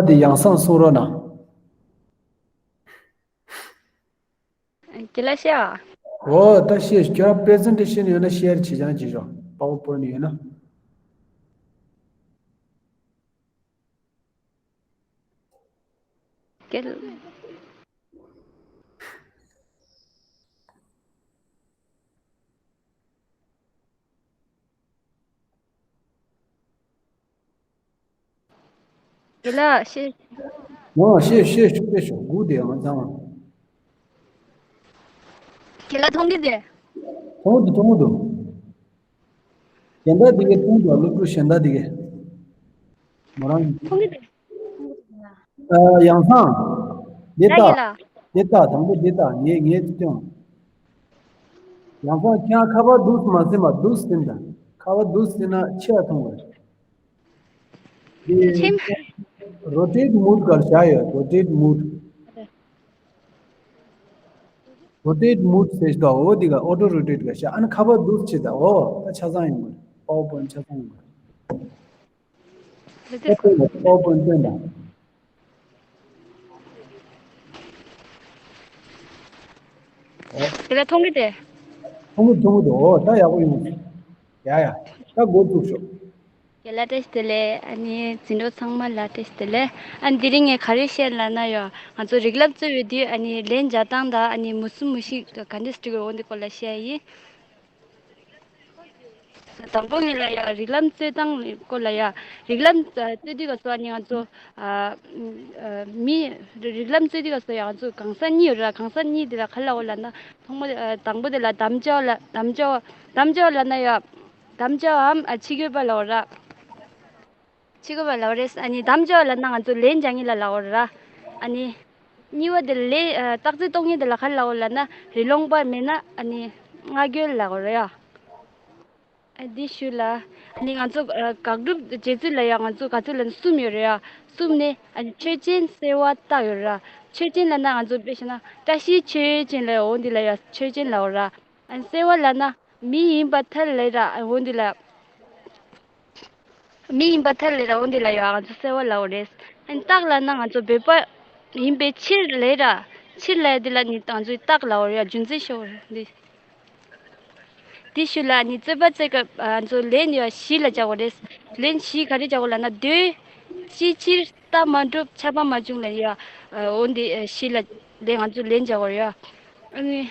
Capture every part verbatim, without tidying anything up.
ད་དེ་ཡང་སང་གསུང་རོགས་གནང་། རྒན་ལགས་ཤེས་ཨ། འོ་ད་ཤེས། ཁྱོད་པི་རི་ཛེན་ཊེ་ཤན་ཡོད་ན་ཤེར་བྱེད་ཀྱང་བྱེད་ཤོག་པ་ཝར་པོའིན་ཊི་ཡོད་ན། རྒན། རྒན་ལགས་ཤེས། ཨོ་ཤེས་ཤེས་ཤོག་ཤེས་ཤོག་སྒུག་བསྡད་ཡོང་ཚང་མ། རྒན་ལགས་མཐོང་གི་རེད། མཐོང་གི་འདུག་མཐོང་གི་འདུག་གཞན་དག་དེ་གས་མཐོང་གི་འདུག་སློབ་ཕྲུག་གཞན་དག་དེ་གས། མོ་རང་གི་མཐོང་གི་འདུག་ཨ། ཡང་སང་། འདི་ལྟ། རྒན་ལགས། འདི་ལྟ་དང་པོ་འདི་ལྟ་ངས་ངས་སྟོན། ཡང་སང་ཁྱེད་ཁ་པར་འདུག་མ་ཟིན་པ་འདུག་ཟིན་དང་ཁ་པར་འདུག་ཟིན་ན་ཆེ་བ་མཐོང་བ། ཁྱིམ། རོ་ཊེཊ་མོཌ་གར་བཞག་ཡོད། རོ་ཊེཊ་མོཌ། རོ་ཊེཊ་མོཌ་ཟེར་ཞིག་འོ་འདི་ག་ཨོ་ཊོ་རོ་ཊེཊ་ག་བཞག་ཨ་ནི་ཁ་པར་འདུག་ཆེ་ད་འོ་ད་ཆ་ཚང་ཡོང་གི་རེད། པ་ཝར་པོའིན་ཊི་ཆ་ཚང་ཡོང་གི་རེད། ལགས་སོ། པ་ཝར་པོའིན་ཊི་སྟོན་དང་། དེ་ལ་མཐོང་གི་རེད། མཐོང་གི་མཐོང་གི་འདུག་འོ་ད་ཡག་པོ་ཡོང་། ཡ་ཡ། ད་འགོ་བཙུགས་ཤོག་ཡ་ལ་བཀྲ་ཤིས་བདེ་ལེགས། ཨ་ནི་འཛིན་གྲོགས་ཚང་མ་ལ་བཀྲ་ཤིས་བདེ་ལེགས། ཨ་ནི་དེ་རིང་ངས་ག་རེ་བཤད་ལབ་ན་ཡོ། ང་ཚོ་རིགས་ལམ་རྩོད་པའི་དུས་ཨ་ནི་ལན་རྒྱག་སྟངས་དང་ཨ་ནི་མུ་གསུམ་མུ་བཞི་ག་འདྲས་འགྲིག་གི་འོ་འདི་སྐོར་ལ་བཤད་ཡིན། དང་པོ་ངེད་ལ་ཡ་རིགས་ལམ་རྩོད་སྟངས་སྐོར་ལ་ཡ། རིགས་ལམ་རྩོད་དུས་སྐབས་སུ་ཨ་ནི་ང་ཚོ་ཨ་ཨ་མི་རིགས་ལམ་རྩོད་དུས་སྐབས་སུ་ཡ་ང་ཚོ་གང་ཟག་གཉིས་ཡོད་ར། གང་ཟག་གཉིས་དེ་ལ་ག་ལབ་འོ་ལབ་ན་ཐོག་མ་ཨ་དང་པོ་དེ་ལ་དམ་བཅའ་ལ་དམ་བཅའ་དམ་བཅའ་ལབ་ན་ཡ་དམ་བཅའ་འམ་ཨ་འཆི་དགོས་པ་ལབ་འོ་ར། འཆི་དགོས་པ་ལབ་འོ་རེད། ཨ་ནི་དམ་བཅའ་ལབ་ན་ང་ཚོ་ལན་རྒྱག་མཁན་ལ་ལབ་འོ་ར། ཨ་ནི་གཉིས་པ་དེ་ལ་ཨ་རྟགས་གསལ་གཏོང་མཁན་དེ་ལ་ག་ལབ་འོ་ལབ་ན་རི་ལོང་པ་མེད་ན་ཨ་ནི་སྔ་རྒོལ་ལབ་འོ་ར་ཡ། ཨ་འདི་ཞུ་ལ། ཨ་ནི་ང་ཚོ་ཨ་དགག་སྒྲུབ་རྗེ་བཙུན་ལ་ཡང་ང་ཚོ་ག་ཚོད་ལ་གསུམ་ཡོད་རེད་ཡ། གསུམ་ནི་ཨ་ནི་ཆོས་ཅན་གསལ་བ་རྟགས་ཡོད་རེད་ར། ཆོས་ཅན་ལབ་ན་ང་ཚོ་དཔེ་བཞག་ན་བཀྲ་ཤིས་ཆོས་ཅན་ལབ་འོ་འདི་ལ་ཡ་ཆོས་ཅན་ལབ་འོ་ར། ཨ་ནི་གསལ་བ་ལབ་ན་མི་ཡིན་པར་ཐལ་ལབ་ར་འོ་འདི་ལ། མི་ཡིན་པར་ཐལ་ལབ་ར་འོ་འདི་ལ་ཡ་ང་ཚོ་གསལ་བ་ལབ་འོ་རེད། ཨ་ནི་རྟགས་ལབ་ན་ང་ཚོ་བོད་པ་ཡིན་པའི་ཕྱིར་ལབ་ར། ཕྱིར་ལབ་འདི་ལ་ནི་ང་ཚོའི་རྟགས་ལབ་འོ་རེད་ཡ། རྒྱུ་མཚན་ཤོད་འོ་རེད་འདི། དེ་ཞུ་ལ་ནི་རྩོད་པ་རྩོད་སྐབས་ང་ཚོ་ལན་ཡ་བཞི་ལ་བྱ་དགོས་རེད། ལན་བཞི་ག་རེ་བྱ་དགོས་ལབ་ན་ཟློས། ཅིའི་ཕྱིར། རྟགས་མ་གྲུབ། ཆད་པ་མ་བྱུང་ལབ་ཡ། འོ་འདི་བཞི་ལ་ལན་ང་ཚོ་ལན་བྱ་དགོས་རེད་ཡ། ཨ་ནི་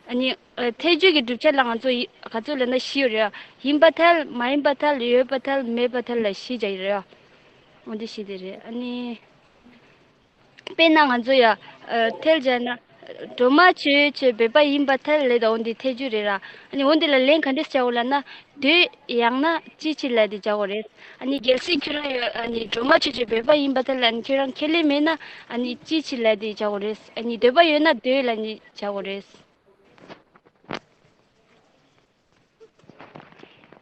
ཨ་ནི་ཐལ་འགྱུར་གྱི་བསྒྲུབ་བྱ་ལ་ང་ཚོ་ཡི་ག་ཚོད་ལབ་ན་བཞི་ཡོད་རེད་ཡ། ཡིན་པར་ཐལ། མ་ཡིན་པར་ཐལ། ཡོད་པར་ཐལ། མེད་པར་ཐལ་ལ་བཞི་བྱ་ཡི་རེད་ཡ། འོ་འདི་བཞི་དེ་རེད། ཨ་ནི། དཔེར་ན་ང་ཚོ་ཡ། ཨ་ཐལ་བྱས་ན། སྒྲོལ་མ་མཆོད་བྱེད་བོད་པ་ཡིན་པར་ཐལ་ལབ་དང་འོ་འདི་ཐལ་འགྱུར་རེད་ར། ཨ་ནི་འོ་འདི་ལ་ལན་ག་འདྲས་བྱའོ་ལབ་ན། འདོད་ཡང་ན་ཅིའི་ཕྱིར་ལབ་དེ་བྱ་དགོས་རེད། ཨ་ནི་གལ་སྲིད་ཁྱོད་རང་ཡ་ཨ་ནི་སྒྲོལ་མ་མཆོད་བྱེད་བོད་པ་ཡིན་པར་ཐལ་ལབ་ནི་ཁྱོད་རང་ཁས་ལེན་མེད་ན་ཨ་ནི་ཅིའི་ཕྱིར་ལབ་དེ་བྱ་དགོས་རེད། ཨ་ནི་འདོད་པ་ཡོད་ན་འདོད་ལབ་ནི་བྱ་དགོས་རེད།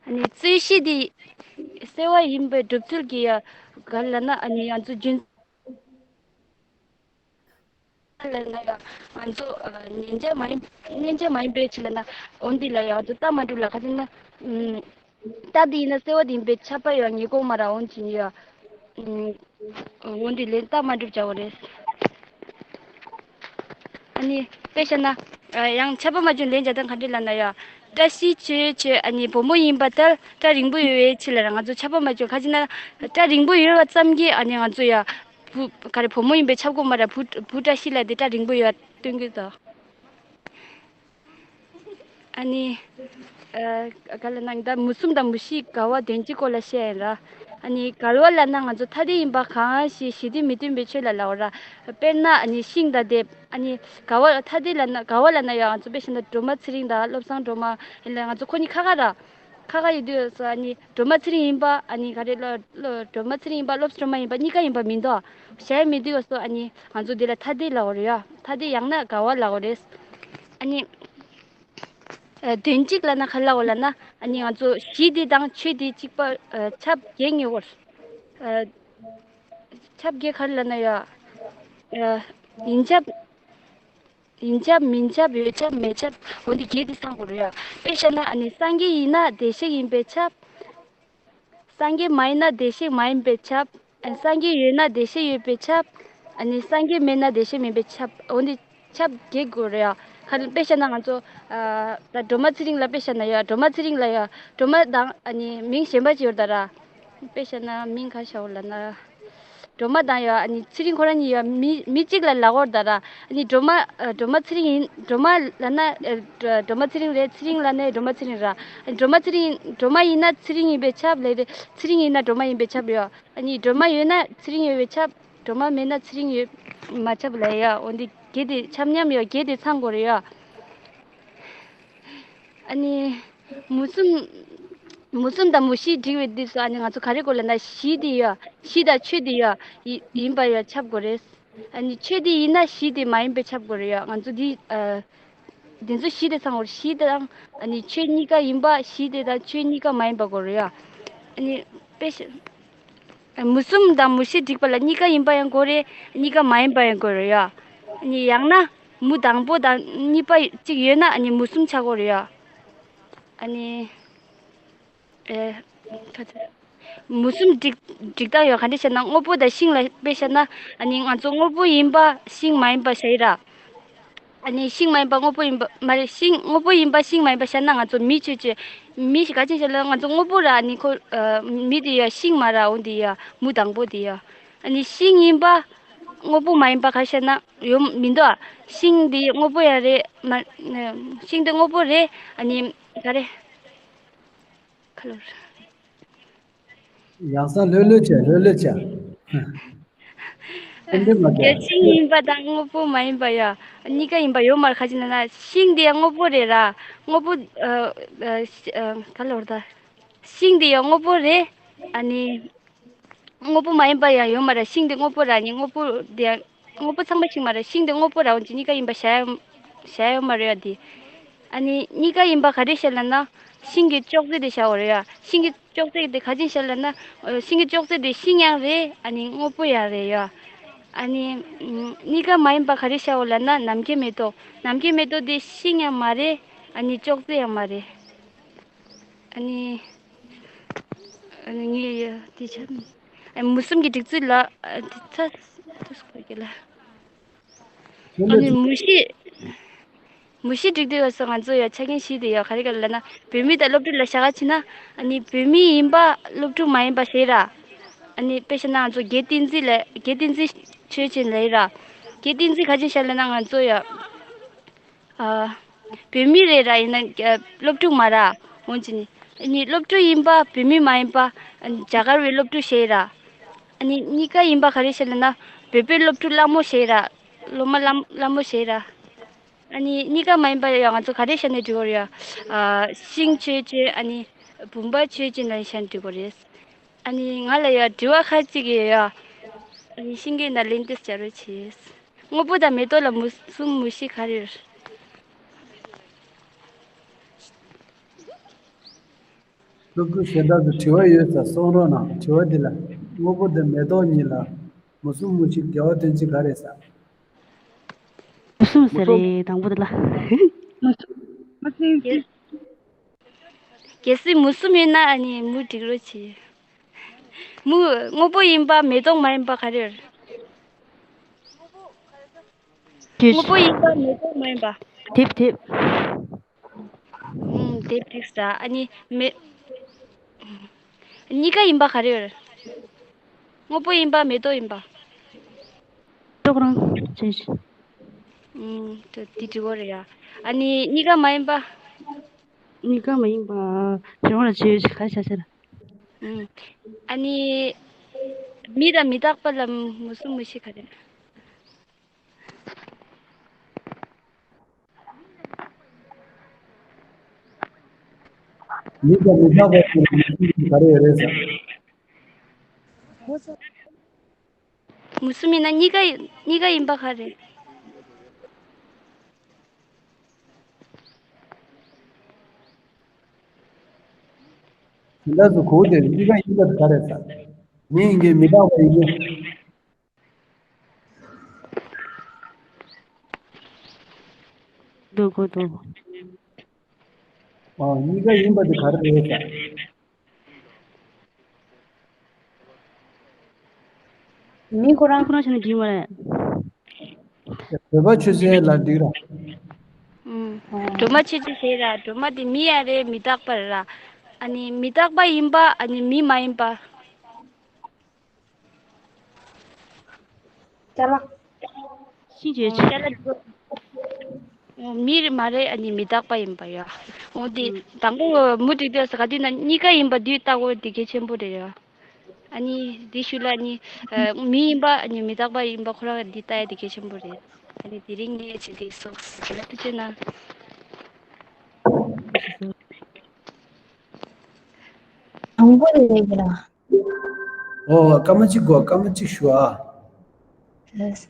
ཨ་ནི་རྩོད་གཞི་འདི་གསལ་བ་ཡིན་པའི་སྒྲུབ་ཚུལ་གྱི་ཡ་ག་ལབ་ན་ཨ་ནི་ང་ཚོ་རྒྱུན། ལབ་ན་ཡང་ང་ཚོ་ཉན་བྱ་མ་ཡིན། མཉན་བྱ་མ་ཡིན་པའི་ཕྱིར་ལབ་ན་འོ་འདི་ལ་ཡང་ང་ཚོ་རྟགས་མ་གྲུབ་ལ་ག་ཚོད་ན། རྟགས་འདི་ཡིན་ན་གསལ་བ་འདི་ཡིན་པའི་ཁྱབ་པ་ཡང་ངེས་གོང་མ་ར་འོང་ཅི་ཡ། འོ་འདི་ལན་རྟགས་མ་གྲུབ་བྱ་བ་རེད། ཨ་ནི་དཔེ་བཤད་ན། ཡང་ཁྱབ་པ་མ་བྱུང་ལན་བྱ་སྟངས་ག་འདྲ་ལབ་ན་ཡ། བཀྲ་ཤིས་ཆོས་ཆོས་ཨ་ནི་བུ་མོ་ཡིན་པར་ཐལ། སྐྲ་རིང་པོ་ཡོད་པའི་ཕྱིར་ལ་ར་ང་ཚོ་ཁྱབ་པ་མ་བྱུང་ག་ཅི་ན། སྐྲ་རིང་པོ་ཡོད་པ་ཙམ་གྱིས་ཨ་ནི་ང་ཚོ་ཡ། བུ་ག་རེ་བུ་མོ་ཡིན་པའི་ཁྱབ་གོ་མ་ར་བུ་བུ་བཀྲ་ཤིས་ལ་དེ་སྐྲ་རིང་པོ་ཡོད་སྟོན་གི་དང་། ཨ་ནི། ཨ་ག་ལ་ནང་ད་མུ་གསུམ་དང་མུ་བཞི་འགལ་བ་དོན་གཅིག་སྐོར་ལ་བཤད་ཡིན་ར། ཨ་ནི་འགལ་བ་ལབ་ན་ང་ཚོ་ཐ་དད་ཡིན་པ་གང་ཞིག་གཞི་དུས་མི་མཐུན་པའི་ཆོས་ལ་ལབ་ར། དཔེར་ན་ཨ་ནི་ཤིང་དང་དེ་ཨ་ནི་འགལ་བ་ཐ་དད་ལབ་ན་འགལ་བ་ལབ་ན་ཡང་ང་ཚོ་དཔེ་བཤད་ན་སྒྲོལ་མ་ཚེ་རིང་དང་བློ་བཟང་སྒྲོལ་མ་ཡིན་ལ་ང་ཚོ་ཁོ་གཉིས་ཁ་ཁ་ར། ཁ་ཁ་ཡོད་དུས་སུ་ཨ་ནི་སྒྲོལ་མ་ཚེ་རིང་ཡིན་པ་ཨ་ནི་ག་རེ་བློ་བློ་སྒྲོལ་མ་ཚེ་རིང་ཡིན་པ་བློ་བཟང་སྒྲོལ་མ་ཡིན་པ་གཉིས་ཀ་ཡིན་པ་མི་འདུག་གཞལ་མི་དུས་སུ་ཨ་ནི་ང་ཚོ་འདི་ལ་ཐ་དད་ལབ་རེད་ཡ། ཐ་དད་ཡང་ན་འགལ་བ་ལབ་རེད། ཨ་ནི་ཨ་དོན་གཅིག་ལབ་ན་ག་ལབ་ལབ་ན་ཨ་ནི་ང་ཚོ་གཞི་འདི་དང་ཆོས་འདི་གཅིག་པ་ཨ་ཁྱབ་བརྒྱད་ངེས་པར་ཨ་ཁྱབ་བརྒྱད་ག་རེ་ལབ་ན་ཡ། ཨ་ཡིན་ཁྱབ། ཡིན་ཁྱབ་མིན་ཁྱབ་ཡོད་ཁྱབ་མེད་ཁྱབ་འོ་འདི་བརྒྱད་དེ་ཚང་དགོས་རེད་ཡ། དཔེ་བཤད་ན་ཨ་ནི་སངས་རྒྱས་ཡིན་ན་བདེ་གཤེགས་ཡིན་པས་ཁྱབ། སངས་རྒྱས་མ་ཡིན་ན་བདེ་གཤེགས་མ་ཡིན་པས་ཁྱབ། ཨ་སངས་རྒྱས་ཡོད་ན་བདེ་གཤེགས་ཡོད་པས་ཁྱབ། ཨ་ནི་སངས་རྒྱས་མེད་ན་བདེ་གཤེགས་མེད་པས་ཁྱབ། འོ་འདི་ཁྱབ་རྒྱག་དགོས་རེད་ཡ། ཁ་དཔེ་བཤད་ན་ང་ཚོ་ཨ་ད་སྒྲོལ་མ་ཚེ་རིང་ལ་དཔེ་བཤད་ན་ཡ། སྒྲོལ་མ་ཚེ་རིང་ལ་ཡ་སྒྲོལ་མ་དང་ཨ་ནི་མིང་གཞན་པ་ཅིག་ཡོད་ད་ར། དཔེ་བཤད་ན་མིང་ག་ཤའོ་ལབ་ན། སྒྲོལ་མ་དང་ཡ་ཨ་ནི་ཚེ་རིང་ཁོ་རང་གཉིས་ཡ་མི་མི་གཅིག་ལ་ལབ་དགོས་ད་ར། ཨ་ནི་སྒྲོལ་མ་ཨ་སྒྲོལ་མ་ཚེ་རིང་ཡིན། སྒྲོལ་མ་ལབ་ན་ཨ་སྒྲོལ་མ་ཚེ་རིང་རེད། ཚེ་རིང་ལབ་ན་སྒྲོལ་མ་ཚེ་རིང་ར། ཨ་ནི་སྒྲོལ་མ་ཚེ་རིང་སྒྲོལ་མ་ཡིན་ན་ཚེ་རིང་ཡིན་པས་ཁྱབ་ལབ་རེད། ཚེ་རིང་ཡིན་ན་སྒྲོལ་མ་ཡིན་པས་ཁྱབ་རེད་ཡ། ཨ་ནི་སྒྲོལ་མ་ཡོད་ན་ཚེ་རིང་ཡོད་པས་ཁྱབ། སྒྲོལ་མ་མེད་ན་ཚེ་རིང་ཡོད་མ་ཁྱབ་ལབ་ཡ། འོ་འདི་གལ་ཏེ་ཁྱབ་མཉམ་ཡོད་གལ་ཏེ་ཚང་དགོས་རེད་ཡ། ཨ་ནི་མུ་གསུམ་མུ་གསུམ་དང་མུ་བཞི་བསྒྲིགས་པའི་དུས་སུ་ཨ་ནི་ང་ཚོ་ག་རེ་དགོས་ལབ་ན་གཞི་དེ་ཡ་གཞི་དང་ཆོས་དེ་ཡ་ཡི་ཡིན་པ་ཡ་ཁྱབ་དགོས་རེད། ཨ་ནི་ཆོས་དེ་ཡིན་ན་གཞི་དེ་མ་ཡིན་པས་ཁྱབ་དགོས་རེད་ཡ། ང་ཚོ་འདི་ཨ། འདི་ཚོ་གཞི་དེ་ཚང་བར་གཞི་དེ་དང་ཨ་ནི་ཆོས་གཉིས་ཀ་ཡིན་པ། གཞི་དེ་དང་ཆོས་གཉིས་ཀ་མ་ཡིན་པ་དགོས་རེད་ཡ། ཨ་ནི་དཔེ་ཤ་མུ་གསུམ་དང་མུ་བཞི་བསྒྲིགས་པ་ལ་གཉིས་ཀ་ཡིན་པ་ཡང་དགོས་རེད། གཉིས་ཀ་མ་ཡིན་པ་ཡང་དགོས་རེད་ཡ། ཨ་ནི་ཡང་ན་མུ་དང་པོ་དང་གཉིས་པ་གཅིག་ཡོད་ན་ཨ་ནི་མུ་གསུམ་ཆགས་དགོས་རེད་ཡ། ཨ་ནི། ཨེ། ཁ་ཚ། མུ་གསུམ་སྒྲིག་སྒྲིག་སྟངས་ཡོད། ག་འདྲ་བཤད་ན་དངོས་པོ་དང་ཤིང་ལ་དཔེ་བཤད་ན་ཨ་ནི་ང་ཚོ་དངོས་པོ་ཡིན་པ་ཤིང་མ་ཡིན་པ་བཤད་ཡི་ར། ཨ་ནི་ཤིང་མ་ཡིན་པ་དངོས་པོ་ཡིན་པ་མ་རེད། ཤིང་དངོས་པོ་ཡིན་པ་ཤིང་མ་ཡིན་པ་བཤད་ན་ང་ཚོ་མི་ཆོས་ཅན། མི་ཞིག་ག་ཅན་བཤད་ན་ང་ཚོ་དངོས་པོ་ར། ཨ་ནི་ཁོ་ཨ་མི་དེ་ཡ་ཤིང་མ་ར། འོ་དེ་ཡ་མུ་དང་པོ་དེ་ཡ། ཨ་ནི་ཤིང་ཡིན་པ་དངོས་པོ་མ་ཡིན་པ་ག་བཤད་ན་ཡོད་མི་འདུག་ཤིང་དེ་དངོས་པོ་ཡ་རེད་མ། ཤིང་དེ་དངོས་པོ་རེད། ཨ་ནི་ག་རེ། ཁ་ལོར། ཡང་སང་ལྷོད་ལྷོད་བྱས་ལྷོད་ལྷོད་བྱས། ཨེ་འདྲ་མ་བྱས། ཡ་ཤིང་ཡིན་པ་དང་དངོས་པོ་མ་ཡིན་པ་ཡ། གཉིས་ཀ་ཡིན་པ་ཡོད་མ་རེད། ག་ཅི་ན་ན་ཤིང་དེ་ཡང་དངོས་པོ་རེད་ར། དངོས་པོ་ཨ་ཨ་ཤ་ཨ་ག་ལོར་ད། ཤིང་དེ་ཡང་དངོས་པོ་རེད། ཨ་ནི་དངོས་པོ་མ་ཡིན་པ་ཡང་ཡོད་མ་རེད། ཤིང་དེ་དངོས་པོ་ར། ཨ་ནི་དངོས་པོ་དེ་ཡང་དངོས་པོ་ཚང་མ་ཤིང་མ་རེད། ཤིང་དེ་དངོས་པོ་ར། འོན་ཀྱང་གཉིས་ཀ་ཡིན་པ་བྱ་ཡ་བྱ་ཡ་ཡོད་མ་རེད་ཡ་དེ། ཨ་ནི་གཉིས་ཀ་ཡིན་པ་ག་རེ་བཤད་ལབ་ན་ཤིང་གི་ཅོག་ཙེ་དེ་བྱའོ་རེད་ཡ། ཤིང་གི་ཅོག་ཙེ་དེ་ག་ཅི་བཤད་ལབ་ན་ཨ་ཤིང་གི་ཅོག་ཙེ་དེ་ཤིང་ཡང་རེད། ཨ་ནི་དངོས་པོ་ཡང་རེད་ཡ། ཨ་ནི་ཨ་གཉིས་ཀ་མ་ཡིན་པ་ག་རེ་བྱའོ་ལབ་ན་ནམ་མཁའི་མེ་ཏོག་ནམ་མཁའི་མེ་ཏོག་དེ་ཤིང་ཡང་མ་རེད། ཨ་ནི་ཅོག་ཙེ་ཡང་མ་རེད། ཨ་ནི་ཨ་ནི་ངས་ཡ་དེ་ཆ་ཨ་མུ་གསུམ་གྱི་སྒྲིག་ཚུལ་ལ་ཨ་དེ་ཚ་དུས་སུ་གོ་གི་ལ། ཨ་ནི་མུ་བཞི། མུ་བཞི་སྒྲིག་དུས་སྐབས་སུ་ང་ཚོ་ཡང་ཆ་རྐྱེན་བཞི་དེ་ཡང་ག་རེ་ག་རེ་ལབ་ན། བོད་མི་དང་སློབ་ཕྲུག་ལ་བྱ་དགའ་བྱེད་ན་ཨ་ནི་བོད་མི་ཡིན་པ་སློབ་ཕྲུག་མ་ཡིན་པ་ཞེས་ར། ཨ་ནི་དཔེ་བཤད་ན་ང་ཚོ་དགེ་བསྟན་འཛིན་ལ་དགེ་བསྟན་འཛིན་ཆོས་ཅན་ལ་ཡིན་ར། དགེ་བསྟན་འཛིན་ག་ཅི་བྱ་ལབ་ན་ང་ཚོ་ཡང་ཨ་བོད་མི་རེད་ར། ཡིན་ན་ཨ་སློབ་ཕྲུག་མ་ར། འོན་ཅི་ནི་ཨ་ནི་སློབ་ཕྲུག་ཡིན་པ་བོད་མི་མ་ཡིན་པ་ཨ་ནི་རྒྱ་གར་བའི་སློབ་ཕྲུག་ཞེས་ར། ཨ་ནི་གཉིས་ཀ་ཡིན་པ་ག་རེ་བྱས་ལབ་ན་བོད་པའི་སློབ་ཕྲུག་ལྷ་མོ་ཞེས་ར། སློབ་མ་ལྷ་ལྷ་མོ་ཞེས་ར། ཨ་ནི་གཉིས་ཀ་མ་ཡིན་པ་ཡང་ང་ཚོ་ག་རེ་བྱས་ནས་འབྲི་དགོས་རེད་ཡ། ཨ་ཤིང་ཆོས་ཅན། ཨ་ནི་བུམ་པ་ཆོས་ཅན་ལ་བྱས་ནས་འབྲི་དགོས་རེད། ཨ་ནི་ང་ལ་ཡ་དྲི་བ་ཁ་ཅིག་ཡོད་ཡ། ཨ་ནི་ཤིང་གི་ནང་ལན་དེ་སྦྱར་རོགས་བྱེད། དངོས་པོ་དང་མེ་ཏོག་ལ་མུ་གསུམ་མུ་བཞི་ག་རེ་ཡོད། སློབ་ཕྲུག་གཞན་དག་ཏུ་དྲི་བ་ཡོད་ཙང་གསུང་རོགས་གནང་། དྲི་བ་འདི་ལ་དངོས་པོ་དང་མེ་ཏོག་གཉིས་ལ་མུ་གསུམ་མུ་བཞི་འགལ་བ་དོན་ཅི་ག་རེད་ཟེར། མུ་གསུམ་ཟེར་རེད། དང་པོ་དེ་ལ། མུ་གསུམ་མུ་གསུམ་གྱི། གལ་སྲིད་མུ་གསུམ་ཡོད་ན་ཨ་ནི་མུ་སྒྲིག་རོགས་བྱེད། མུ་དངོས་པོ་ཡིན་པ་མེ་ཏོག་མ་ཡིན་པ་ག་རེ་རེད། དེ་དངོས་པོ་ཡིན་པ་མེ་ཏོག་མ་ཡིན་པ། དེབ་དེབ། ཨུམ་དེབ་འགྲིག་ས། ཨ་ནི་མེ། གཉིས་ཀ་ཡིན་པ་ག་རེ་ཡོད། དངོས་པོ་ཡིན་པ་མེ་ཏོག་ཡིན་པ། ཏོག་རང་བྱས་ཤིང་། ཨུམ་དེ་དེ་འགྲིག་གོ་རེད་ཡ། ཨ་ནི་གཉིས་ཀ་མ་ཡིན་པ། གཉིས་ཀ་མ་ཡིན་པ། དེ་འོ་ལ་བྱས་ཡོད་ཅིག་ག་ཤ་ཤ་ལ། ཨུམ། ཨ་ནི། མི་དང་མི་རྟག་པ་ལ་མུ་གསུམ་མུ་བཞི་ག་རེ། མི་དང་མི་རྟག་པ་ཟེར་བའི་གནས་ཚུལ་ག་རེ་རེད་ཟེར། མུ་གསུམ་ཡིན་ན་གཉིས་ཀ་ཡིན་གཉིས་ཀ་ཡིན་པ་ག་རེ། དེ་འདྲ་སུ་གོ་དེ་གཉིས་ཀ་ཡིན་པ་ག་རེ་ཟེར། མི་ཡིན་གྱི་མི་རྟག་པ་ཡིན་གྱི། འདུག་གོ་འདུག་ཨ་གཉིས་ཀ་ཡིན་པ་དེ་ག་རེ་རེད་ཟེར། མི་ཁོ་རང་ཁོ་རང་བྱས་ན་འགྲིག་མ་རེད། བོད་པ་ཆོས་ཚན་ལ་འགྲིག་ར། ཨུམ། སྒྲོལ་མ་ཆོས་ཚན་ཟེར་ར། སྒྲོལ་མ་དེ་མི་ཡང་རེད། མི་རྟག་པ་རེད་ར། ཨ་ནི་མི་རྟག་པ་ཡིན་པ། ཨ་ནི་མི་མ་ཡིན་པ། ཅ་ལག་ཤིང་བྱས། ཅ་ལག་མི་རེད་མ་རེད། ཨ་ནི་མི་རྟག་པ་ཡིན་པ་ཡ། འོ་དེ་དང་པོ་མུ་མཐུད་དུ་ག་དུས་ན་གཉིས་ཀ་ཡིན་པ་དུས་ལྟ་བུ་དེ་གལ་ཆེན་པོ་རེད་ཡ། ཨ་ནི་དེ་ཤུལ་ལ་ཨ་ནི་མི་ཡིན་པ། ཨ་ནི་མི་རྟག་པ་ཡིན་པ་ཁོ་རང་འདི་ལྟ་ཡ་དེ་གལ་ཆེན་པོ་རེད། ཨ་ནི་དེ་རིང་ངས་བྱས་དེ་སོགས་ལ་ཐུགས་རྗེ་གནང་། དང་པོ་ལས་ཀྱི་ལ། ཨོ། སྐར་མ་གཅིག་གོ། སྐར་མ་གཅིག་ཞུ་ཨ། ལགས།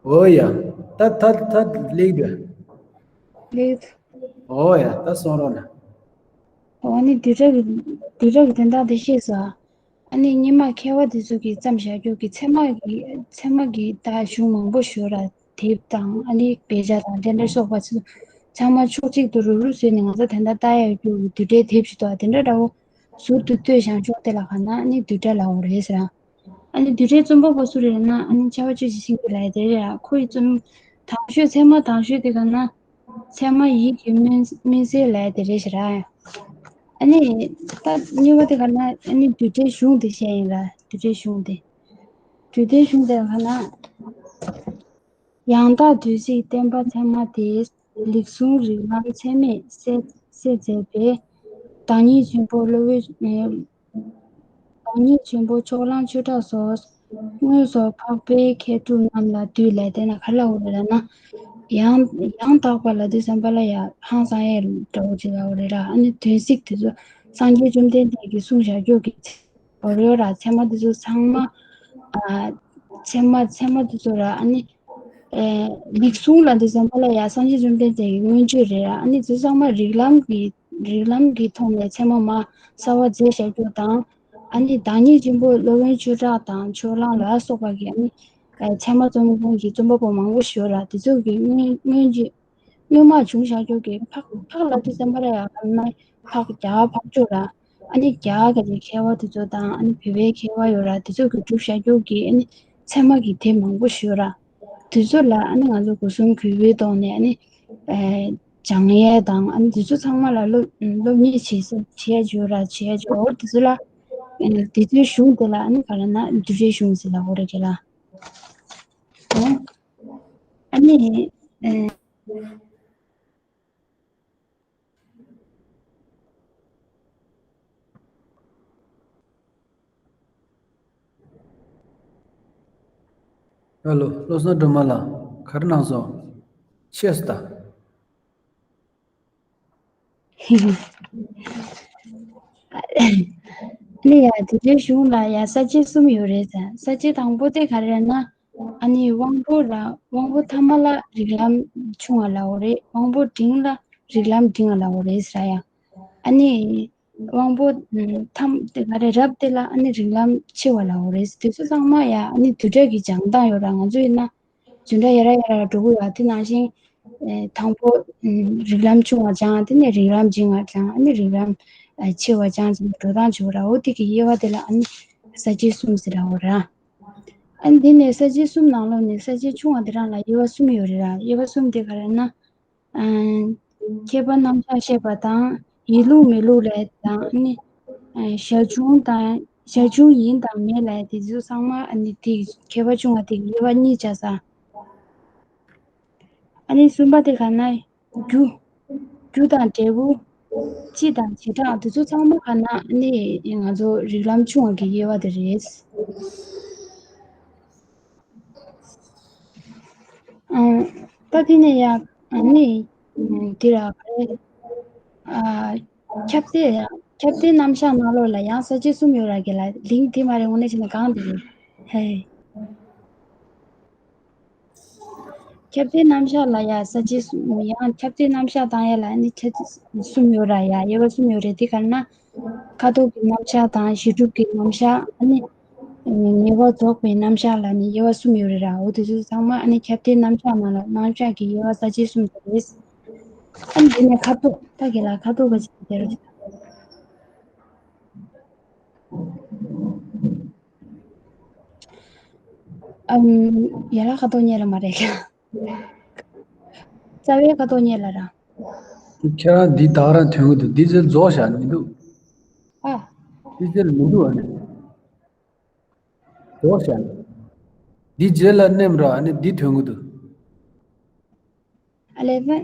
ཨོ་ཡ། ད་ད་ད་ལེགས་འདུག་ལེགས། ཨོ་ཡ། ད་གསུང་རོགས་གནང་། ཨོ་ནི་བསྡུས་གྲྭ་གི་བསྡུས་གྲྭ་གི་དོན་དག་དེ་ཤེས་སོང་ཨ། ཨ་ནི་སྔོན་མ་མཁས་པ་དེ་ཚོ་གིས་བརྩམས་བཞག་རྒྱུ་གི་ཚད་མ་གི་ཚད་མ་གི་ད་གཞུང་མང་པོ་ཞིག་ཡོད་ར། དེབ་དང་ཨ་ནི་དཔེ་ཆ་དང་དེ་འདྲ་སོགས་པ་ཚོ་ཚང་མ་ཕྱོགས་གཅིག་ཏུ་རུབ་རུབ་བཟོས་ནས་ང་ཚོ་དེ་འདྲ་ལྟ་ཡ་ཡོད་རྒྱུ་གི་བསྡུས་གྲྭའི་དེབ་ཞིག་འདུག་ཨ། དེ་འདྲ་འདྲ་བོ་ཟུར་དུ་བཏོན་བཞག་ཆོག་དེ་ལ་ག་ན་ཨ་ནི་བསྡུས་གྲྭ་ལབ་དགོས་རེད་ཟེར། ཨ་ནི་བསྡུས་གྲྭའི་རྩོམ་པ་པོ་སུ་རེད་ན་ཨ་ནི་ཕྱྭ་པ་ཆོས་ཀྱི་སེང་གེ་ལགས་དེ་རེད་ཨ། ཁོ་ཡི་རྩོམ་དང་ཤོས་ཚད་མ་དང་ཤོས་དེ་ག་ན་ཚད་མ་ཡིད་ཀྱི་སྨིན་སྨིན་སེལ་ལབ་ཡ་དེ་རེད་ཤག་ར། ཨ་ནི་ད་གཉིས་པ་དེ་ག་ན་ཨ་ནི་བསྡུས་གྲྭའི་གཞུང་དེ་བཤད་ཡིན་ར། བསྡུས་གྲྭའི་གཞུང་དེ། བསྡུས་གྲྭའི་གཞུང་དེ་ག་ན། ཡང་དག་འདོད་སྲེད་བརྟན་པ་ཚད་མ་སྟེ། ལེགས་གསུངས་རིགས་ལམ་ཚད་མས་གསལ་གསལ་མཛད་པའི། བདག་ཉིད་ཆེན་པོ་སློབ་དཔོན། བདག་ཉིད་ཆེན་པོ་ཕྱོགས་གླང་ཆོས་གྲགས་སོགས། སྔོན་སོགས་འཕགས་པའི་མཁས་གྲུབ་རྣམས་ལ་འདུད་ལས། དེ་ན་ག་ལ་འོ་རེད་ལབ་ན། ཡང་ཡང་དག་པ་ལ་དུས་ཙམ་པ་ལ་ཡ་ཧང་སང་ཡས་འདྲ་བོ་ཅིག་ལ་འོ་རེད་ར། ཨ་ནི་དོན་གཟིགས་དེ་ཚོ་སངས་རྒྱས་བཅོམ་ལྡན་འདས་ཀྱིས་གསུངས་བཞག་རྒྱུ་གི་འོ་རེད་ར། ཚད་མ་དེ་ཚོ་ཚང་མ། ཨ། ཚད་མ་ཚད་མ་དེ་ཚོ་ར། ཨ་ནི། ཨེ། ལེགས་གསུངས་ལ་དུས་ཙམ་པ་ལ་ཡ་སངས་རྒྱས་བཅོམ་ལྡན་འདས་ཀྱི་མངོན་བརྗོད་རེད་ར། ཨ་ནི་དེ་ཚོ་ཚང་མ་རིགས་ལམ་གྱི་རིགས་ལམ་གྱི་ཐོག་ནས་ཚད་མ་མ་གསལ་བ་མཛད་བཞག་རྒྱུ་དང་། ཨ་ནི་བདག་ཉིད་ཆེན་པོ་སློབ་དཔོན་ཆོས་གྲགས་དང་ཕྱོགས་གླང་ལ་སོགས་པ་གི་ཨ་ནི། ཨེ། ཚད་མ་རྩོམ་མཁན་གྱི་རྩོམ་པ་པོ་མང་པོ་ཞིག་ཡོད་ར། དེ་ཚོ་གི་མངོན་མངོན་བརྗོད། སྔོན་མ་བྱུང་བཞག་རྒྱུ་གི་འཕགས་འཕགས་ལ་དུས་ཙམ་པ་ལ་ཡ་ཨ་ནི་འཕགས་རྒྱ་གར་འཕགས་མཆོག་ལ། ཨ་ནི་རྒྱ་གར་གྱི་མཁས་པ་དེ་ཚོ་དང་ཨ་ནི་བོད་པའི་མཁས་པ་ཡོད་ར། དེ་ཚོ་གི་བསྒྲུབས་བཞག་རྒྱུ་གི་ཨ་ནི་ཚད་མ་གི་དེབ་མང་པོ་ཞིག་ཡོད་ར། དེ་ཚོ་ལ་ཨ་ནི་ང་ཚོ་སྒོ་གསུམ་གུས་པའི་ཐོག་ནས་ཨ་ནི་ཨེ་སྦྱང་ཡས་དང་ཨ་ནི་དེ་ཚོ་ཚང་མ་ལ་སློབ་སློབ་གཉེར་བྱེད་ས་བྱེད་ཡས་ཅིག་ཡོད་ར། བྱེད་ཡས་ཅིག་འོ་དེ་ཚོ་ལ་ཨ་ནི་དེ་ཚོའི་གཞུང་དེ་ལ་ཨ་ནི་ག་རེ་ན་བསྡུས་གྲྭའི་གཞུང་ཟེར་ལ་འོ་རེད་ཀྱི་ལ། ཨ་ནི་ཨེ། ཨ་ལོ། བློ་བཟང་སྒྲོལ་མ་ལགས། ག་རེ་གནང་སོང་། ཆེ་སོང་ད། ནི་ཡ་དེ་འདྲའི་གཞུང་ལ་ཡ་ས་བཅད་གསུམ་ཡོད་རེད་ཟེར། ས་བཅད་དང་པོ་དེ་ག་རེ་རེད་ན། ཨ་ནི་དབང་པོ་ལ་དབང་པོ་ཐ་མ་ལ་རིགས་ལམ་ཆུང་བ་ལབ་དགོས་རེད། དབང་པོ་འབྲིང་ལ་རིགས་ལམ་འབྲིང་བ་ལབ་དགོས་རེད་ཟེར་ཡ། ཨ་ནི་དབང་པོ་ཐམ་དེ་ག་རེ་རབ་དེ་ལ་ཨ་ནི་རིགས་ལམ་ཆེ་བ་ལབ་དགོས་རེད། དེ་ཚོ་ཚང་མ་ཡ་ཨ་ནི་བསྡུས་གྲྭ་གི་སྦྱང་སྟངས་ཡོད་ར། ང་ཚོ་ཡིན་ན་འཛིན་གྲྭ་ཡར་ར་ཡར་ར་འགྲོ་གི་ཡོད། དེ་ནང་བཞིན་ཨེ་དང་པོ་ཨམ་རིགས་ལམ་ཆུང་བ་སྦྱང་། དེ་ནས་རིགས་ལམ་འབྲིང་བ་སྦྱང་། ཨ་ནི་རིགས་ལམ་ཨ་ཆེ་བ་སྦྱང་ཟེར་ནས་འགྲོ་སྟངས་བྱེད་དགོས་ར། འོ་དེ་གི་དབྱེ་བ་དེ་ལ་ཨ་ནི་ས་བཅད་གསུམ་ཟེར་ར་འོ་ར། ཨ་ནི་དེ་ནས་ས་བཅད་གསུམ་ནང་ལོགས་ནས་ས་བཅད་ཆུང་བ་དེ་རང་ལ་དབྱེ་བ་གསུམ་ཡོད་རེད་ར། དབྱེ་བ་གསུམ་དེ་ག་རེ་ན། ཨ་མཁས་པ་རྣམ་གཞག་བཤད་པ་དང་། ཡིན་ལུགས་མིན་ལུགས་ལབ་དང་ནི། ཨ་ཞར་བྱུང་དང་ཞར་བྱུང་ཡིན་དང་མིན་ལབ་དེ་ཚོ་ཚང་མ་ཨ་ནི་དེ་མཁས་པ་ཆུང་བ་དེ་གི་དབྱེ་བ་གཉིས་བྱས་ས། ཨ་ནི་གསུམ་པ་དེ་ག་ན་རྒྱུ། རྒྱུ་དང་འབྲས་བུ། སྤྱི་དང་བྱེ་བྲག་དེ་ཚོ་ཚང་མ་ག་ན་ཨ་ནི་ང་ཚོ་རིགས་ལམ་ཆུང་བ་གི་དབྱེ་བ་དེ་རེད། ཨ། ད་དེ་ནས་ཡང་ཨ་ནི་དེ་ར་ག་རེ། ཨ། ཁྱབ་བརྡལ་ཡང་ཁྱབ་བརྡལ་རྣམ་གཞག་ནང་ལོགས་ལ་ཡང་ས་བཅད་གསུམ་ཡོད་ར་གི་ལ། ལིང་དེ་མ་རེད། དངོས་གནས་བྱས་ན་གང་དེ་རེད། ཧེ། ཁྱབ་བརྡལ་རྣམ་གཞག་ལ་ཡང་ས་བཅད་གསུམ། ཡང་ཁྱབ་བརྡལ་རྣམ་གཞག་བཏང་ཡ་ལ་ཨ་ནི་ཆ་གསུམ་ཡོད་ར་ཡ། དབྱེ་བ་གསུམ་ཡོད་རེད། དེ་ག་ན། ཁ་དོག་གི་རྣམ་གཞག་དང་གཞི་གྲུབ་ཀྱི་རྣམ་གཞག་ཨ་ནི། ངེས་པ་རྫོགས་པའི་རྣམ་གཞག་ལ་ནི་དབྱེ་བ་གསུམ་ཡོད་རེད་ར། འོ་དེ་ཚོ་ཚང་མ་ཨ་ནི་ཁྱབ་བརྡལ་རྣམ་གཞག་ནང་ལ་རྣམ་གཞག་གི་དབྱེ་བ་ས་བཅད་གསུམ་དེ་རེད། ཨ་ནི་དེ་ནས་ཁ་དོག་ད་གི་ལ་ཁ་དོག་ག་ཅིག་དེ་རུ། ཨམ། ཡན་ལག་ཁ་དོག་གཉིས་ལ་མ་རེད་ཀྱང་། རྩ་བའི་ཁ་དོག་གཉིས་ལ་ར། ཁྱེད་རང་འདི་དག་རང་ཐོན་གི་འདུག་འདི་ཚོ་རྫོགས་བཞག་མི་འདུག་ཨ། འདི་ཚོ་མི་འདུག་ཨ་ནི། རྫོགས་བཞག་འདི་རྗེས་ལ་མནན་ར་ཨ་ནི་འདི་ཐོན་གི་འདུག་ཨ་ལས་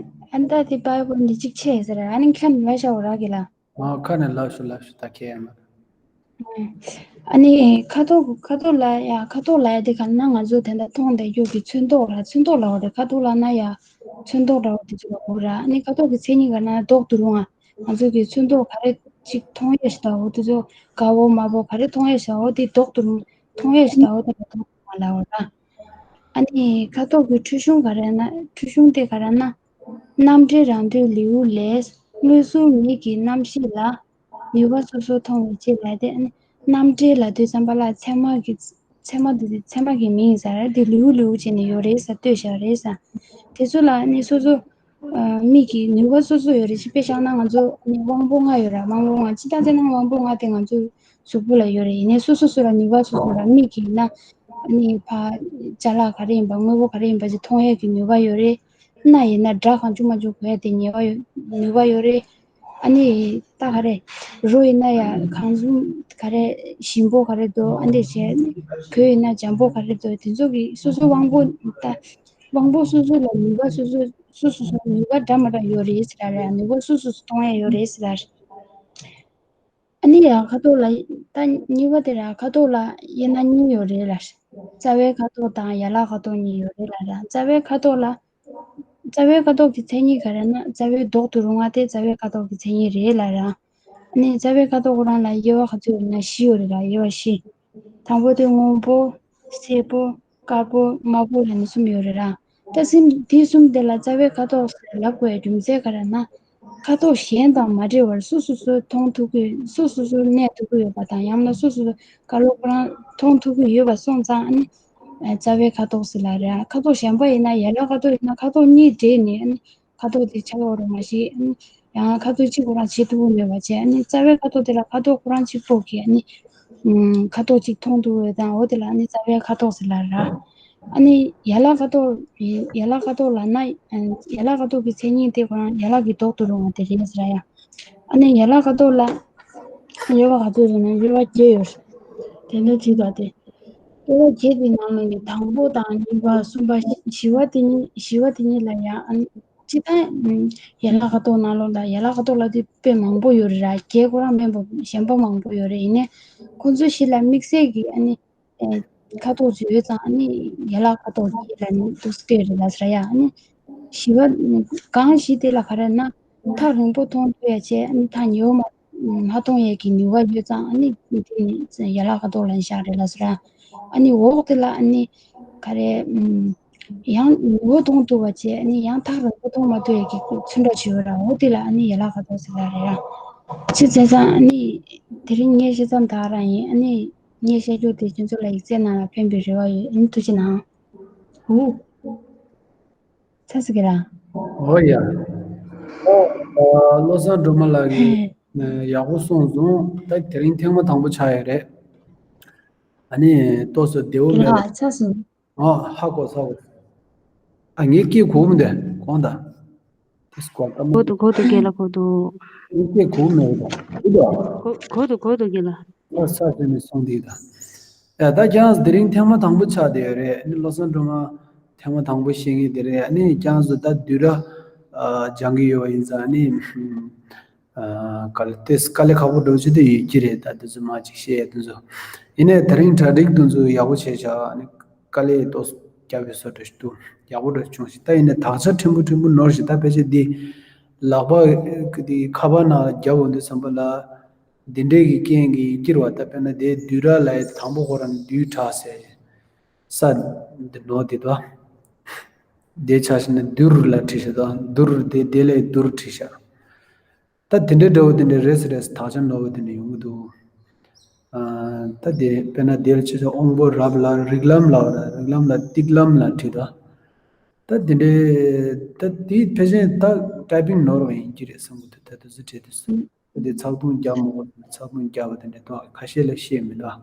ཨ་ནི་ད་དེ་པའི་པོ་འདི་གཅིག་ཆད་ཟེར་ཨ་ནི་ཁམ་ལ་ཤ་འོ་ར་གི་ལ། ཨ་ཁ་ནས་ལབ་ཤོག་ལབ་ཤོག་ད་ཁྱེད་ཡ་མ། ཨ་ནི་ཁ་དོག་ཁ་དོག་ལ་ཡ་ཁ་དོག་ལ་ཡ་དེ་ག་ན་ང་ཚོ་དེ་འདྲ་མཐོང་བསྡད་རྒྱུ་གི་ཚོན་མདོག་ལ་ཚོན་མདོག་ལ་འོ་རེད། ཁ་དོག་ལ་ན་ཡ་ཚོན་མདོག་འདྲ་བོ་དེ་ཚོ་ལ་འོ་ར། ཨ་ནི་ཁ་དོག་གི་མཚན་ཉིད་ག་ན་མདོག་ཏུ་རུང་ང་ང་ཚོ་གི་ཚོན་མདོག་ག་རེ་ཅིག་མཐོང་ཡ་ཞིག་དང་འོ་དེ་ཚོ་དཀར་པོ་དམར་པོ་ག་རེ་མཐོང་ཡ་ཞིག་འོ་དེ་མདོག་ཏུ་རུང་མཐོང་ཡ་ཞིག་དང་འོ་དེ་ལ་མདོག་ཏུ་རུང་ང་ལ་འོ་ར། ཨ་ནི་ཁ་དོག་གི་འཁྲུལ་གཞུང་ག་རེ་ན་འཁྲུལ་གཞུང་དེ་ག་རེ་ན། རྣམ་འགྲེལ་རང་འདོད་ལེའུ་ལས། མངོན་སུམ་མིག་གི་རྣམ་ཤེས་ལ། ནུས་པ་སོ་སོར་མཐོང་བའི་ཕྱིར་ལ་སྟེ། ཨ་ནི་རྣམ་འགྲེལ་ལ་དུས་ཙམ་པ་ལ་ཚད་མ་གི་ཚད་མ་དེ་ཚད་མ་གི་མིང་ཡིན་ས་རེད་དེ་ལེའུ་ལེའུ་བྱས་ནས་ཡོད་རེད་ས་ལྟོས་བཞག་རེད་ས། དེ་ཚོ་ལ་ཨ་ནི་སོ་སོ་ཨ་མིག་གི་ནུས་པ་སོ་སོ་ཡོད་རེད། ཅིག་དཔེ་བཞག་ན་ང་ཚོ་ཨ་ནི་དབང་པོ་ལྔ་ཡོད་ར། དབང་པོ་ལྔ་ཅི་ལྟར་བྱས་ན་དབང་པོ་ལྔ་དེ་ང་ཚོ་གཟུགས་པོ་ལ་ཡོད་རེད། ཡིན་ནའི་སོ་སོ་སོ་ལ་ནུས་པ་སོ་སོ་ལ་མིག་གིས་ན་ཨ་ནི་ཕ་ཅ་ལག་ག་རེ་ཡིན་པ་དངོས་པོ་ག་རེ་ཡིན་པ་ཅིག་མཐོང་ཡས་ཀྱི་ནུས་པ་ཡོད་རེད། སྣ་ཡིན་ན་སྒྲ་གང་བྱུང་མང་བྱུང་གོ་ཡས་དེ་ཉེ་བ་ཡོད་ནུས་པ་ཡོད་རེད། ཨ་ནི་ད་ག་རེ་རོ་ཡིན་ན་ཡ་གང་བྱུང་ག་རེ་ཞིམ་པོ་ག་རེ་འདུག་ཨ་འདྲས་བྱས། གོས་ཡིན་ན་འཇམ་པོ་ག་རེ་འདུག་དེ་ཚོ་གི་སོ་སོ་དབང་པོ་ད་དབང་པོ་སོ་སོ་ལ་ནུས་པ་སོ་སོ་སོ་སོ་སོ་ནུས་པ་འདྲ་མ་འདྲ་ཡོད་རེད་ཟེར་ར། ནུས་པ་སོ་སོ་སོ་མཐོང་ཡས་ཡོད་རེད་ཟེར་ར། ཨ་ནི་ཡང་ཁ་དོག་ལ་ད་གཉིས་པ་དེ་ར་ཁ་དོག་ལ་དབྱེ་ན་གཉིས་ཡོད་རེད་ལ། རྩ་བའི་ཁ་དོག་དང་ཡན་ལག་ཁ་དོག་གཉིས་ཡོད་རེད་ལ་ར། རྩ་བའི་ཁ་དོག་ལ་རྩ་བའི་ཁ་དོག་གི་མཚན་ཉིད་ག་རེ་ན་རྩ་བའི་མདོག་ཏུ་རུང་བ་དེ་རྩ་བའི་ཁ་དོག་གི་མཚན་ཉིད་རེད་ལ་ར། ཨ་ནི་རྩ་བའི་ཁ་དོག་ཁོ་རང་ལ་དབྱེ་བ་ག་ཚོད་ཡོད་ན་བཞི་ཡོད་རེད་ལ། དབྱེ་བ་བཞི། དང་པོ་དེ་སྔོན་པོ། སེར་པོ། དཀར་པོ། དམར་པོ་ལ་ནི་གསུམ་ཡོད་རེད་ར། ད་སེམས་དེ་གསུམ་དེ་ལ་རྩ་བའི་ཁ་དོག་ཟེར་ལབ་དགོས་ཡ་རྒྱུ་མཚན་ག་རེ་ན། ཁ་དོག་གཞན་དང་མ་འདྲེས་པར་སོ་སོ་སོ་མཐོང་ཐུབ་ཀྱི་སོ་སོ་སོར་གནས་ཐུབ་ཀྱི་ཡོད་པ་དང་ཡང་ན་སོ་སོ་སོ་ཁ་ལོ་ཁོ་རང་མཐོང་ཐུབ་ཀྱི་ཡོད་པ་སོང་ཙང་ཨ་ནི་རྩ་བའི་ཁ་དོག་ཟེར་ལ་རེད། ཁ་དོག་གཞན་པ་ཡིན་ན་ཡན་ལག་ཁ་དོག་ཡིན་ན་ཁ་དོག་གཉིས་འདྲེས་ནས་ཨ་ནི་ཁ་དོག་དེ་ཆགས་ཡོད་རེད་མ་གཞི་ཨ་ནི་ཡང་ཁ་དོག་གཅིག་ཁོ་རང་བྱེད་ཐུབ་ཀྱི་མེད་པ་བྱས་ཨ་ནི་རྩ་བའི་ཁ་དོག་དེ་ལ་ཁ་དོག་ཁོ་རང་གཅིག་པོ་གིས་ཨ་ནི་ཁ་དོག་གཅིག་མཐོང་ཐུབ་ཡོད་དང་འོ་དེ་ལ་ཨ་ནི་རྩ་བའི་ཁ་དོག་ཟེར་ལ་ར། ཨ་ནི་ཡན་ལག་ཁ་དོག་ཡན་ལག་ཁ་དོག་ལབ་ན་ཡན་ལག་ཁ་དོག་གི་མཚན་ཉིད་དེ་ཁོ་རང་ཡན་ལག་གི་མདོག་ཏུ་རུང་བ་དེ་རེད་ཟེར་ཡ། ཨ་ནི་ཡན་ལག་ཁ་དོག་ལ་དབྱེ་བ་ག་ཚོད་ཡོད་ན་དབྱེ་བ་བརྒྱད་ཡོད་རེད། དེ་འདྲ་བྲིས་པ་དེ། དབྱེ་བ་བརྒྱད་དེ་ནང་ལ་ནི་དང་པོ་དང་གཉིས་པ་གསུམ་པ་བཞི་པ་དེ་གཉིས་བཞི་པ་དེ་གཉིས་ལ་ཡང་ཨ་ནི་སྤྱིར་བཏང་ཡན་ལག་ཁ་དོག་ནང་ལོགས་ལ་ཡན་ལག་ཁ་དོག་ལ་དེ་དཔེ་མང་པོ་ཡོད་རེད་ར། བརྒྱད་ཁོ་རང་མིན་པ་གཞན་པ་མང་པོ་ཡོད་རེད། ཡིན་ནའི་ཁོ་ཚོ་བཞི་ལ་དམིགས་བསལ་གྱི་ཨ་ནི། ཨེ། ཁ་དོག་ཅིག་ཡོད་ཙང་ཨ་ནི་ཡན་ལག་ཁ་དོག་ཅིག་ལ་ནི་འདུག་སེ་ལབ་ས་རེད་ཡ། ཨ་ནི་བཞི་པ་གང་བཞི་དེ་ལ་ག་རེ་ན་ཐག་རིང་པོ་མཐོང་ཐུབ་ཡ་བྱས་ཨ་ནི་ཐག་ཉེ་བོ་མ་མ་མཐོང་ཡས་ཀྱི་ནུས་པ་ཡོད་ཙང་ཨ་ནི་དེ་ནི་ཡན་ལག་ཁ་དོག་ལ་ནི་བཞག་རེད་ལབ་ས་རེད། ཨ་ནི་འོག་དེ་ལ་ཨ་ནི་ག་རེ་ཡང་ཉེ་བོ་མཐོང་ཐུབ་པ་བྱས་ཨ་ནི་ཡང་ཐག་རིང་པོ་མཐོང་མ་ཐུབ་ཡས་ཀྱི་ཚོན་ཁྲ་ཅིག་ཡོད་ར། འོ་དེ་ལ་ཨ་ནི་ཡན་ལག་ཁ་དོག་ཟེར་ལབ་རེད་ཡ། ཅི་བྱས་ཙང་ཨ་ནི་དེ་རིང་ངས་བཤད་ཙམ་ད་ག་རང་ཡིན། ཨ་ནི། ངས་བཤད་རྒྱུ་དེ་ཁྱོད་ཚོ་ལ་ཡིག་ཚད་ནང་ལ་ཕན་པའི་རེ་བ་ཡོད། ཨ་ནི་ཐུགས་རྗེ་གནང་། ཧུ། ཚ་ཟེར་གི་ར། ཨོ་ཡ། ཨོ། ཨ། བློ་བཟང་སྒྲོལ་མ་ལགས་ཀྱིས་ཧེ། ཡག་པོ་གསུངས་སོང་། ད་དེ་རིང་ཐེངས་མ་དང་པོ་ཆགས་ཡོད་རེད། ཨ་ནི་ཏོག་ཙམ་བདེ་བོ་མེད་པ། ཨ། ཚ་སོང་། ཨ། ཧ་གོ་ཧ་གོ། ཨ། ངའི་སྐད་གོ་གི་མི་འདུག་གོང་དང་། ཏིས་ཀོ་ཏ་མ། གོ་འདུག་གོ་འདུག་རྒན་ལགས་གོ་འདུག་ངའི་སྐད་གོ་གི་མེད་པ་དང་། གོ་འདུག་གོ་གོ་འདུག་གོ་འདུག་རྒན་ལགས། ཨ། ས་ཟེར་ནས་སོང་དེ་དང་། ཨ། ད་ཀྱང་དེ་རིང་ཐེངས་མ་དང་པོ་ཆགས་བསྡད་ཡོད་རེད། ཨ་ནི་བློ་བཟང་སྒྲོལ་མ་ཐེངས་མ་དང་པོ་བཤད་མཁན་དེ་རེད། ཨ་ནི་ཀྱང་སུ་ད་བསྡུས་གྲྭ་ཨ་སྦྱང་གི་ཡོད་པ་ཡིན་ཙང་ཨ་ནི། ཨ། དཀའ་ལས་དེ་དཀའ་ལས་ཁག་པོ་འགྲོ་རྒྱུ་དེ་ཡོད་ཀྱི་རེད། ད་དེ་ཚོ་མ་ཅིག་བཤད་ཡ་དེ་ཚོ། ཡིན་ནའི་དེ་རིང་གྲ་སྒྲིག་དེ་ཚོ་ཡག་པོ་བྱས་བཞག་ཨ་ནི་དཀའ་ལས་ཏོག་ཙམ་བརྒྱབ་པའི་བཟོ་འདྲ་ཞིག་འདུག་ཡག་པོ་འདྲ་བྱུང་ཞིག་ད་ཡིན་ནའི་དག་ཆ་ཕྲན་བུ་ཕྲན་བུ་ནོར་ཞིག་ད་ཕལ་ཆེར་འདི་ལག་པ་འདི་ཁ་པར་ནང་ལ་བརྒྱབ་འོང་དུས་ཙམ་པ་ལ་འདི་འདྲའི་གི་རྐྱེན་གྱིས་ཡིན་གྱི་རེད་བ། ད་དཔེར་ན་དེ་བསྡུས་གྲྭ་ལ་དང་པོ་ཁོ་རང་བསྡུས་གྲྭ་ཟེར་ས་འདི་ནོར་དེ་དོ། དེ་ཆ་བཞག་ན་བསྡུར་ལ་བྲིས་ཤག་དོ། བསྡུར་དེ་དེ་ལས་བསྡུར་བྲིས་ཤག་ད་དེ་འདྲའི་འདྲ་བོ་དེ་འདྲའི་རེས་རེས་དག་ཆ་འདྲ་བོ་དེ་འདྲ་ཡོང་གི་འདུག་ཨ། ད་དེ་དཔེར་ན་དེ་ལ་ཆེ་ཆུང་དབང་པོ་རབ་ལ་རིགས་ལམ་ལ་རིགས་ལམ་ལ་ཏིག་ལམ་ལ་བྲིས་དང་། ད་དེ་འདྲའི་ད་དེ་ཕལ་ཆེར་ད་ཊའི་པིང་ནོར་བ་ཡིན་གྱི་རེད་བསམ་གྱི་འདུག་ད་དེ་ཚོ་བྲིས་དུས་སུ་དེ་ཚགས་ཐུང་རྒྱབ་མ་དགོས་ཚགས་ཐུང་རྒྱབ་པ་དེ་འདྲ་འདུག་ཁ་ཤས་ལ་ཤེས་མི་འདུག་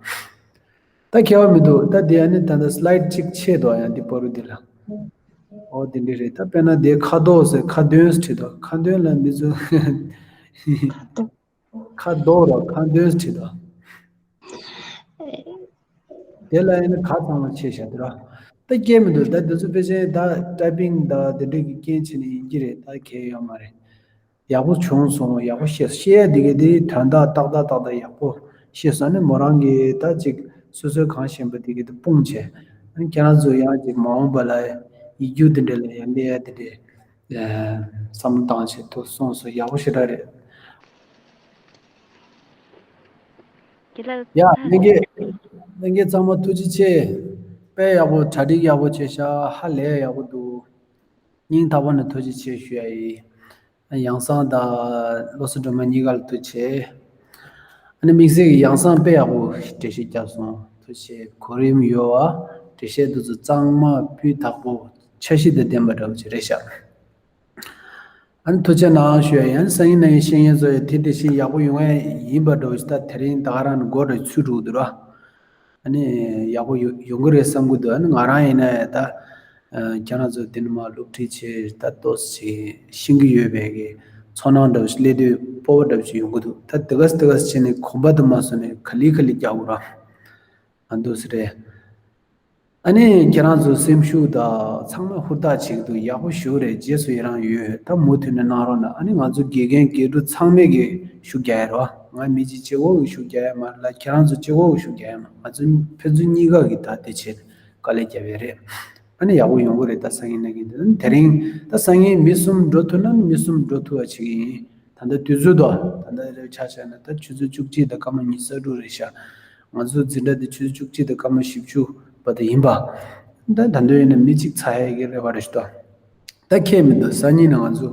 ད་ཁྱད་པར་མི་འདུག་ད་དེ་ཨ་ནི་ད་ལྟ་སི་ལའིཌ་གཅིག་ཆད་འདུག་ཡང་འདི་བར་དུ་འདི་ལ། ཨོ་དེ་འདྲ་རེད། ད་དཔེར་ན་དེ་ཁ་དོག་ཟེར་ཁ་འདོན་བྲིས་འདུག་ཁ་འདོན་ལ་མི་ཚོ། ཁ་དོག་ར་ཁ་འདོན་བྲིས་འདུག་དེ་ལ་ཡིན་ན་ག་ཚང་མ་ཆད་བཞག་དེ་ར། ད་སྐྱེལ་མི་འདུག་ད་དེ་ཚོ་ཕལ་ཆེར་ད་ཊའི་པིང་ད་དེ་འདྲ་གི་རྐྱེན་བྱས་ནས་ཡིན་གྱི་རེད། ད་གལ་ཡོད་མ་རེད། ཡག་པོ་བྱུང་སོང་། ཡག་པོ་བཤད་བཤད་ཡ་འདི་གའི་དེའི་དོན་དག་ཏག་ཏག་ཏག་ཏག་ཡག་པོ་བཤད་སོང་ནས་མོ་རང་གིས་ད་ཅིག་སོ་སོའི་གང་ཤེས་པ་འདི་གའི་དེ་སྤུངས་བྱས། ཨ་ནི་ཁྱེད་རང་ཚོ་ཡང་ཅིག་མ་འོངས་པ་ལ་ཡིག་རྒྱུགས་འདི་འདྲ་ལ་ཡང་སླེབས་ཡ་འདི་འདྲའི་བསམ་བློ་བཏང་བྱས་ཐུག་སོང་སོང་། ཡག་པོ་ཞེ་དྲག་རེད། ཁྱེད་ལ་ཡ་ལྷན་རྒྱས་ལྷན་རྒྱས་ཚང་མ་ཐུགས་རྗེ་ཆེ། དཔེ་ཡག་པོ་གྲ་སྒྲིག་ཡག་པོ་བྱས་ཤག་ཧ་ལས་ཡག་པོ་འདུག་སྙིང་ཐག་པ་ནས་ཐུགས་རྗེ་ཆེ་ཞུ་ཡ་ཡིན། ཡང་སང་དང་བློ་བཟང་སྒྲོལ་མ་གཉིས་ཀ་ལ་ཐུགས་རྗེ་ཆེ། ཨ་ནི་དམིགས་བསལ་གྱི་ཡང་སང་དཔེ་ཡག་པོ་འགྲེལ་བཤད་བརྒྱབ་སོང་། ཐུགས་རྗེ་ཆེ། གོ་རིམ་ཡོད་པ་འགྲེལ་བཤད་འདི་ཚོ་གཙང་མ་སྤུས་དག་པོ་འཆར་གཞི་དང་ལྡན་པ་འདྲ་བོ་ཅིག་རེད་ཤག་ཨ་ནི་ཐུགས་རྗེ་གནང་ཞུ་ཡ་ཡིན། སང་ཉིན་གནངས་ཉིན་བཤད་མཁན་ཚོ་ཡང་དེ་དེ་བཞིན་ཡག་པོ་ཡོང་ཡ་ཡིན་པ་འདྲ་བོ་ཞིག་ད་དེ་རིང་ད་ག་རང་ནས་འགོ་འདྲ་ཚུད་འགྲོ་གི་འདུག་ར། ཨ་ནི་ཡག་པོ་ཡོང་ཡོང་གི་རེད་བསམ་གི་འདུག་ཨ་ནི་ང་རང་ཡིན་ན་ཡང་ད་ཁྱེད་རང་ཚོ་འདི་ནས་མར་སློབ་ཁྲིད་བྱས་ད་ཏོག་ཙམ་ཤེས་ཀྱི་ཡོད་པའི་གི་ཚོར་སྣང་འདྲ་བོ་ཞིག་སླེབས་དུས་སྤོབས་པ་འདྲ་བོ་ཞིག་ཡོང་གི་འདུག་ད་དེ་ག་སེ་དེ་ག་སེ་བྱས་ནས་གོམ་པ་དུ་མ་སོང་ནས་ག་ལེ་ག་ལེ་རྒྱག་དགོས་ར། ཨ་འདུག་སེ་རེད། ཨ་ནི་ཁྱེད་རང་ཚོ་སེམས་ཤུགས་དང་ཚང་མ་ཧུར་ཐག་བྱེད་ཀྱི་འདུག་ཡག་པོ་ཞེ་པོ་རེད། རྗེས་སུ་ཡི་རང་ཡོད། ད་མུ་མཐུད་ནས་གནང་རོགས་གནང་། ཨ་ནི་ང་ཚོ་དགེ་རྒན་དགེ་ཕྲུག་ཚང་མས་གི་ཤུགས་རྒྱག་ཡ་རེད་བ། ང་མི་གཅིག་གཅིག་པོ་གི་ཤུགས་རྒྱག་ཡ་མ་རེད་ལ། ཁྱེད་རང་ཚོ་གཅིག་པོ་གི་ཤུགས་རྒྱག་ཡ་མ་རེད། ང་ཚོ་ཕན་ཚུན་གཉིས་ཀ་གི་ད་དེ་བྱས་ནས་དཀའ་ལས་རྒྱབ་ཡ་རེད། ཨ་ནི་ཡག་པོ་ཡོང་གི་རེད། ད་སང་ཉིན་གནངས་ཉིན་དེ་དེ་རིང་ད་སང་ཉིན་མི་གསུམ་འགྲོ་ཐུབ་ན་ནི་མི་གསུམ་འགྲོ་ཐུབ་པ་བྱེད་ཀྱི་ཡིན། ད་ལྟ་དུས་ཚོད་དོ། ད་ལྟ་རེ་ཆ་བཞག་ན་ད་ཆུ་ཚོད་བཅུ་གཅིག་དང་སྐར་མ་ཉི་ཤུ་རྩ་དྲུག་རེད་ཤག་ང་ཚོ་འཛིན་གྲྭ་འདི་ཆུ་ཚོད་བཅུ་གཅིག་དང་སྐར་མ་བཞི་བཅུ་བར་དུ་ཡིན་པ། ད་ད་འདོད་ཡིན་ན་མི་གཅིག་ཚར་ཡ་གི་རེ་བ་རེད་ཤག་ད་ཁྱད་མི་འདུག་སང་ཉིན་ནས་ང་ཚོ་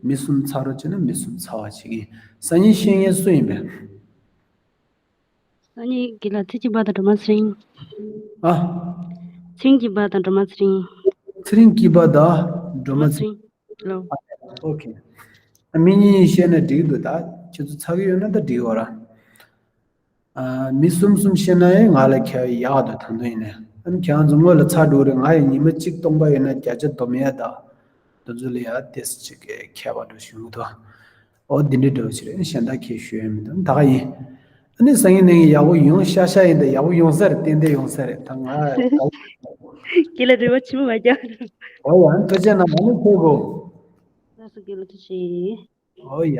མི་གསུམ་ཚར་རོགས་བྱས་ན་མི་གསུམ་ཚར་བ་བྱེད་ཀྱི་ཡིན། སང་ཉིན་བཤད་མཁན་སུ་ཡིན་པས། སང་ཉིན་དགེ་ལགས་ཚེ་སྐྱིད་པ་དང་སྒྲོལ་མ་ཚེ་རིང་། ཨ། ཚེ་རིང་སྐྱིད་པ་དང་སྒྲོལ་མ་ཚེ་རིང་། ཚེ་རིང་སྐྱིད་པ་དང་སྒྲོལ་མ་ཚེ་རིང་། ལོ། ཨོ་ཁེ། ཨ་མི་གཉིས་བཤད་ན་འགྲིག་འདུག་ད་ཁྱེད་ཚོ་ཚར་གི་ཡོད་ན་ད་འགྲིག་ཡོད་ར། ཨ་མི་གསུམ་གསུམ་བཤད་ན་ཡང་ང་ལ་ཁྱད་ཡག་འདུག་ད་དུང་ཡིན་ནའི། ཨ་ནི་ཁྱེད་རང་ཚོ་སྔོན་ལ་ཚར་འགྲོ་གི་རེད། ང་ཡང་ཉི་མ་གཅིག་སྟོང་པ་ཡོད་ན་བརྒྱ་ཆ་སྡོམ་ཡ་ད། འདི་ཚོ་ལ་ཡ་ཏེས་ཅིག་གི་ཁྱད་པར་འགྲོ་བྱུང་གི་འདུག་ཨོ་འདི་འདྲའི་འགྲོ་བྱེད་རེད། གཞན་དག་ཁྱེད་ཞུ་ཡ་མི་འདུག་ད་ག་ཡིན། ཨ་ནི་སང་ཉིན་གནངས་ཉིན་ཡག་པོ་ཡོང་ཤག་ཤག་ཡིན་ད། ཡག་པོ་ཡོང་ས་རེད། ཏན་ཏན་ཡོང་ས་རེད། ད་ང་། ཁྱེད་ལ་རེ་བ་ཆེན་པོ་མ་རྒྱག་ཨོ་ཡ་ཐུགས་རྗེ་གནང་། ཨ་ནི་ཐུག་གོ་ལགས་སོ། དགེ་ལགས་ཐུགས་རྗེ་ཆེ། ཨོ་ཡ།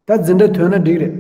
ད་འཛིན་གྲྭ་ཐོན་ན་འགྲིག་རེད།